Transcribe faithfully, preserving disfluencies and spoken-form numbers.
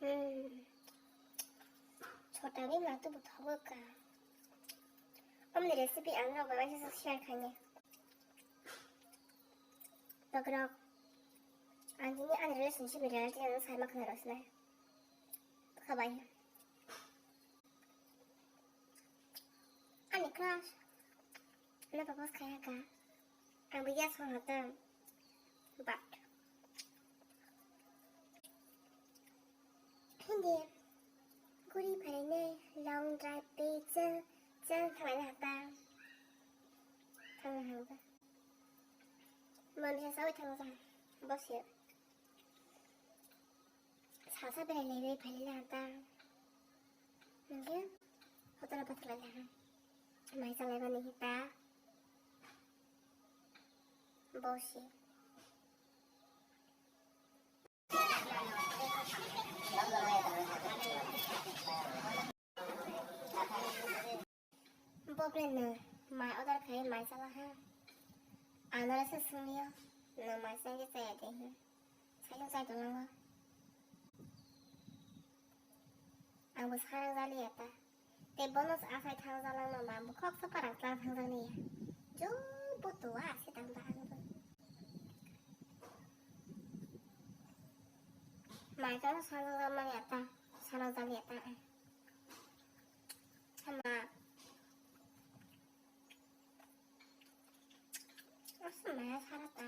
Hmm. Chota bhim na tubu thogo ka. Omni recipe ang rok bai share khaini. Bagrok. Ang tini ani relationship ni reality ang sai ma khna rosnai. Khabai. Ani crush. Ano propose khaya ka. Ang bo yes hon hata. But. Hindi. Guri pharinai long drive pe chang chang thanglai hata. Thang hang ba. Mami sa sawi thang sa. Boss ya. Sasa berai lai bai phai lai ta. Nge hotel pathar lai ha. Mai chalai bani hita. Bosi. Boble no mai order khai mai chala ha. Anara se sungyo no mai sangye chaya de ha. Saiyung chai tonglango. Ang bo sarang jali ya ta. Te bono asai thang jalang no ma bo khok sa parang tlang thang jani ya. Jo bo to a se tang ba ang bo. Mai ta sarang jala ma ya ta. Sarang jali ya ta. Sama. Asa maya sara ta.